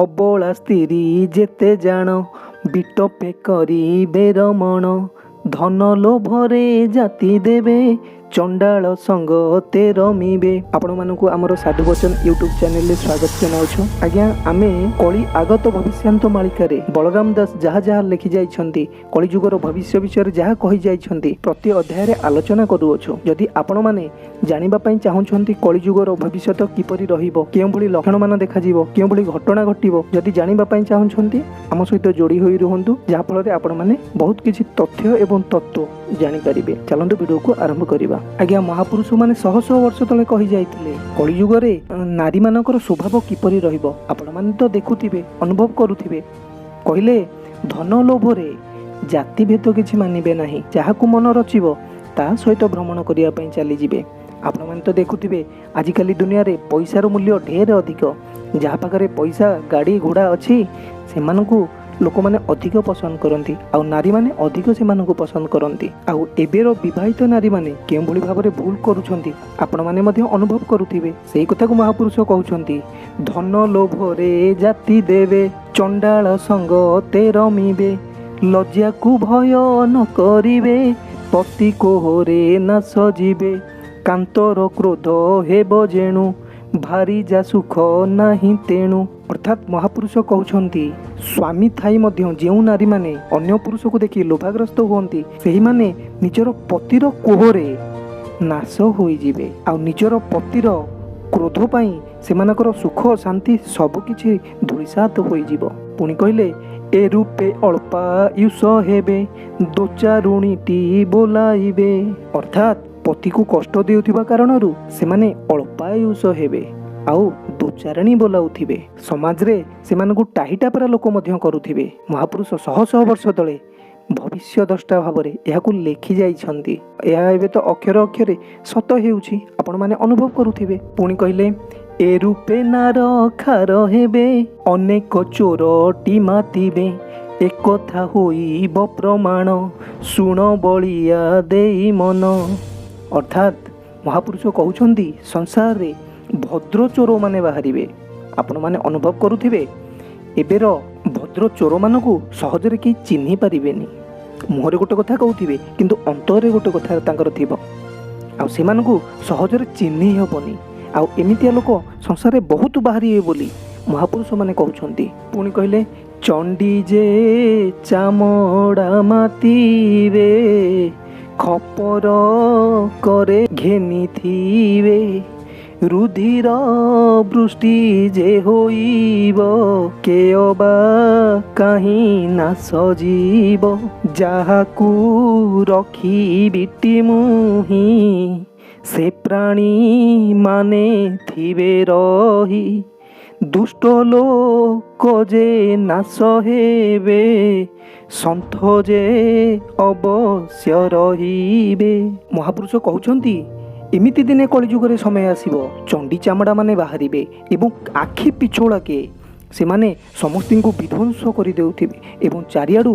ଅବଳା ସ୍ତ୍ରୀ ଯେତେ ଜାଣ, ବିଟପେ କରିବେ ରମଣ। ଧନ ଲୋଭରେ ଜାତି ଦେବେ, ଚଣ୍ଡାଳ ସଙ୍ଗ ତେ ରମିବେ। ଆପଣମାନଙ୍କୁ ଆମର ସାଧୁ ବଚନ ୟୁଟ୍ୟୁବ୍ ଚ୍ୟାନେଲରେ ସ୍ୱାଗତ ଜଣାଉଛୁ। ଆଜ୍ଞା, ଆମେ କଳି ଆଗତ ଭବିଷ୍ୟାନ୍ତ ମାଳିକାରେ ବଳରାମ ଦାସ ଯାହା ଯାହା ଲେଖି ଯାଇଛନ୍ତି, କଳିଯୁଗର ଭବିଷ୍ୟ ବିଷୟରେ ଯାହା କହିଯାଇଛନ୍ତି, ପ୍ରତି ଅଧ୍ୟାୟରେ ଆଲୋଚନା କରୁଅଛୁ। ଯଦି ଆପଣମାନେ ଜାଣିବା ପାଇଁ ଚାହୁଁଛନ୍ତି କଳିଯୁଗର ଭବିଷ୍ୟତ କିପରି ରହିବ, କେଉଁଭଳି ଲକ୍ଷଣମାନ ଦେଖାଯିବ, କେଉଁଭଳି ଘଟଣା ଘଟିବ, ଯଦି ଜାଣିବା ପାଇଁ ଚାହୁଁଛନ୍ତି, ଆମ ସହିତ ଯୋଡ଼ି ହୋଇ ରୁହନ୍ତୁ, ଯାହାଫଳରେ ଆପଣମାନେ ବହୁତ କିଛି ତଥ୍ୟ ଏବଂ ତତ୍ତ୍ୱ ଜାଣିପାରିବେ। ଚାଲନ୍ତୁ, ଭିଡ଼ିଓକୁ ଆରମ୍ଭ କରିବା। ଆଜ୍ଞା, ମହାପୁରୁଷମାନେ ଶହ ଶହ ବର୍ଷ ତଳେ କହିଯାଇଥିଲେ କଳିଯୁଗରେ ନାରୀମାନଙ୍କର ସ୍ୱଭାବ କିପରି ରହିବ। ଆପଣମାନେ ତ ଦେଖୁଥିବେ, ଅନୁଭବ କରୁଥିବେ। କହିଲେ, ଧନ ଲୋଭରେ ଜାତିଭେଦ କିଛି ମାନିବେ ନାହିଁ, ଯାହାକୁ ମନ ରଚିବ ତା ସହିତ ଭ୍ରମଣ କରିବା ପାଇଁ ଚାଲିଯିବେ। ଆପଣମାନେ ତ ଦେଖୁଥିବେ, ଆଜିକାଲି ଦୁନିଆରେ ପଇସାର ମୂଲ୍ୟ ଢେର ଅଧିକ। ଯାହା ପାଖରେ ପଇସା, ଗାଡ଼ି ଘୋଡ଼ା ଅଛି, ସେମାନଙ୍କୁ ଲୋକମାନେ ଅଧିକ ପସନ୍ଦ କରନ୍ତି ଆଉ ନାରୀମାନେ ଅଧିକ ସେମାନଙ୍କୁ ପସନ୍ଦ କରନ୍ତି। ଆଉ ଏବେର ବିବାହିତ ନାରୀମାନେ କେଉଁଭଳି ଭାବରେ ଭୁଲ କରୁଛନ୍ତି, ଆପଣମାନେ ମଧ୍ୟ ଅନୁଭବ କରୁଥିବେ। ସେଇ କଥାକୁ ମହାପୁରୁଷ କହୁଛନ୍ତି, ଧନ ଲୋଭରେ ଜାତି ଦେବେ, ଚଣ୍ଡାଳ ସଙ୍ଗ ତେ ରମିବେ, ଲଜ୍ଜାକୁ ଭୟ ନ କରିବେ, ପତି କୋହରେ ନାଶ ଯିବେ, କାନ୍ତର କ୍ରୋଧ ହେବ ଯେଣୁ, ଭାରି ଯା ସୁଖ ନାହିଁ ତେଣୁ। ଅର୍ଥାତ୍ ମହାପୁରୁଷ କହୁଛନ୍ତି, ସ୍ୱାମୀ ଥାଇ ମଧ୍ୟ ଯେଉଁ ନାରୀମାନେ ଅନ୍ୟ ପୁରୁଷକୁ ଦେଖି ଲୋଭାଗ୍ରସ୍ତ ହୁଅନ୍ତି, ସେହିମାନେ ନିଜର ପତିର କୋହରେ ନାଶ ହୋଇଯିବେ ଆଉ ନିଜର ପତିର କ୍ରୋଧ ପାଇଁ ସେମାନଙ୍କର ସୁଖ ଶାନ୍ତି ସବୁକିଛି ଧୂଳିସାତ ହୋଇଯିବ। ପୁଣି କହିଲେ, ଏ ରୂପେ ଅଳ୍ପାୟୁଷ ହେବେ, ଦୋଚାରୁଣୀଟି ବୋଲାଇବେ। ଅର୍ଥାତ୍ ପତିକୁ କଷ୍ଟ ଦେଉଥିବା କାରଣରୁ ସେମାନେ ଅଳ୍ପାୟୁଷ ହେବେ ଆଉ ଦୋଚାରଣୀ ବୋଲାଉଥିବେ। ସମାଜରେ ସେମାନଙ୍କୁ ଟାହିଟାପରା ଲୋକ ମଧ୍ୟ କରୁଥିବେ। ମହାପୁରୁଷ ଶହ ଶହ ବର୍ଷ ତଳେ ଭବିଷ୍ୟ ଦ୍ରଷ୍ଟା ଭାବରେ ଏହାକୁ ଲେଖି ଯାଇଛନ୍ତି। ଏହା ଏବେ ତ ଅକ୍ଷର ଅକ୍ଷରେ ସତ ହେଉଛି, ଆପଣମାନେ ଅନୁଭବ କରୁଥିବେ। ପୁଣି କହିଲେ, ଏ ରୂପେ ନାର ଖାର ହେବେ, ଅନେକ ଚୋରଟି ମାତିବେ, ଏକଥା ହୋଇବ ପ୍ରମାଣ, ଶୁଣ ବଳିଆ ଦେଇ ମନ। ଅର୍ଥାତ୍ ମହାପୁରୁଷ କହୁଛନ୍ତି, ସଂସାରରେ ଭଦ୍ର ଚୋରମାନେ ବାହାରିବେ। ଆପଣମାନେ ଅନୁଭବ କରୁଥିବେ, ଏବେର ଭଦ୍ର ଚୋରମାନଙ୍କୁ ସହଜରେ କେହି ଚିହ୍ନି ପାରିବେନି। ମୁହଁରେ ଗୋଟେ କଥା କହୁଥିବେ, କିନ୍ତୁ ଅନ୍ତରରେ ଗୋଟେ କଥା ତାଙ୍କର ଥିବ ଆଉ ସେମାନଙ୍କୁ ସହଜରେ ଚିହ୍ନି ହେବନି। ଆଉ ଏମିତିଆ ଲୋକ ସଂସାରରେ ବହୁତ ବାହାରିବେ ବୋଲି ମହାପୁରୁଷମାନେ କହୁଛନ୍ତି। ପୁଣି କହିଲେ, ଚଣ୍ଡୀ ଯେ ଚାମଡ଼ା ମାତିବେ, ଖପର କରେ ଘେନିଥିବେ, ରୁଧିର ବୃଷ୍ଟି ଯେ ହୋଇବ, କେ ଅବା କାହିଁ ନାଶ ଯିବ। ଯାହାକୁ ରଖିବିଟି ମୁହିଁ, ସେ ପ୍ରାଣୀ ମାନେ ଥିବେ ରହି, ଦୁଷ୍ଟ ଲୋକ ଯେ ନାଶ ହେବେ, ସନ୍ଥ ଯେ ଅବଶ୍ୟ ରହିବେ। ମହାପୁରୁଷ କହୁଛନ୍ତି, ଏମିତି ଦିନେ କଳିଯୁଗରେ ସମୟ ଆସିବ, ଚଣ୍ଡୀ ଚାମଡ଼ା ମାନେ ବାହାରିବେ ଏବଂ ଆଖି ପିଛୁଳାକେ ସେମାନେ ସମସ୍ତଙ୍କୁ ବିଧ୍ୱଂସ କରିଦେଉଥିବେ ଏବଂ ଚାରିଆଡ଼ୁ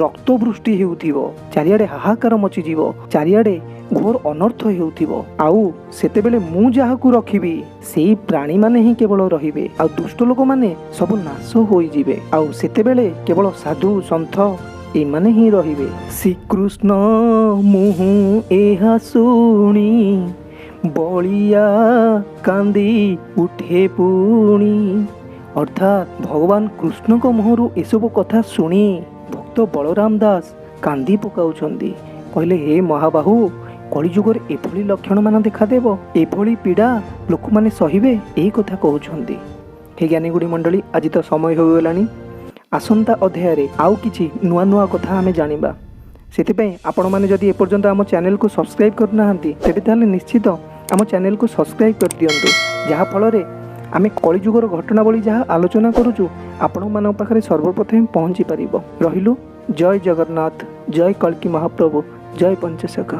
ରକ୍ତବୃଷ୍ଟି ହେଉଥିବ, ଚାରିଆଡ଼େ ହାହାକାର ମଚିଯିବ, ଚାରିଆଡ଼େ ଘୋର ଅନର୍ଥ ହେଉଥିବ। ଆଉ ସେତେବେଳେ ମୁଁ ଯାହାକୁ ରଖିବି, ସେଇ ପ୍ରାଣୀମାନେ ହିଁ କେବଳ ରହିବେ ଆଉ ଦୁଷ୍ଟ ଲୋକମାନେ ସବୁ ନାଶ ହୋଇଯିବେ। ଆଉ ସେତେବେଳେ କେବଳ ସାଧୁ ସନ୍ଥ ଏମାନେ ହିଁ ରହିବେ। ଶ୍ରୀକୃଷ୍ଣ ମୁହୁଁ ଏହା ଶୁଣି, ବଳିଆ କାନ୍ଦି ଉଠେ ପୁଣି। ଅର୍ଥାତ୍ ଭଗବାନ କୃଷ୍ଣଙ୍କ ମୁହଁରୁ ଏସବୁ କଥା ଶୁଣି ଭକ୍ତ ବଳରାମ ଦାସ କାନ୍ଦି ପକାଉଛନ୍ତି। କହିଲେ, ହେ ମହାବାହୁ, କଳିଯୁଗରେ ଏଭଳି ଲକ୍ଷଣମାନ ଦେଖାଦେବ, ଏଭଳି ପୀଡ଼ା ଲୋକମାନେ ସହିବେ, ଏହି କଥା କହୁଛନ୍ତି। ହେ ଜ୍ଞାନୀଗୁଡ଼ି ମଣ୍ଡଳୀ, ଆଜି ତ ସମୟ ହୋଇଗଲାଣି। ଆସନ୍ତା ଅଧ୍ୟାୟରେ ଆଉ କିଛି ନୂଆ ନୂଆ କଥା ଆମେ ଜାଣିବା। ସେଥିପାଇଁ ଆପଣମାନେ ଯଦି ଏପର୍ଯ୍ୟନ୍ତ ଆମ ଚ୍ୟାନେଲକୁ ସବସ୍କ୍ରାଇବ୍ କରିନାହାନ୍ତି, ତେବେ ତାହେଲେ ନିଶ୍ଚିତ ଆମ ଚ୍ୟାନେଲକୁ ସବସ୍କ୍ରାଇବ୍ କରିଦିଅନ୍ତୁ, ଯାହାଫଳରେ ଆମେ କଳିଯୁଗର ଘଟଣାବଳୀ ଯାହା ଆଲୋଚନା କରୁଛୁ, ଆପଣମାନଙ୍କ ପାଖରେ ସର୍ବପ୍ରଥମେ ପହଞ୍ଚି ପାରିବ। ରହିଲୁ, ଜୟ ଜଗନ୍ନାଥ, ଜୟ କଳ୍କୀ ମହାପ୍ରଭୁ, ଜୟ ପଞ୍ଚସଖା।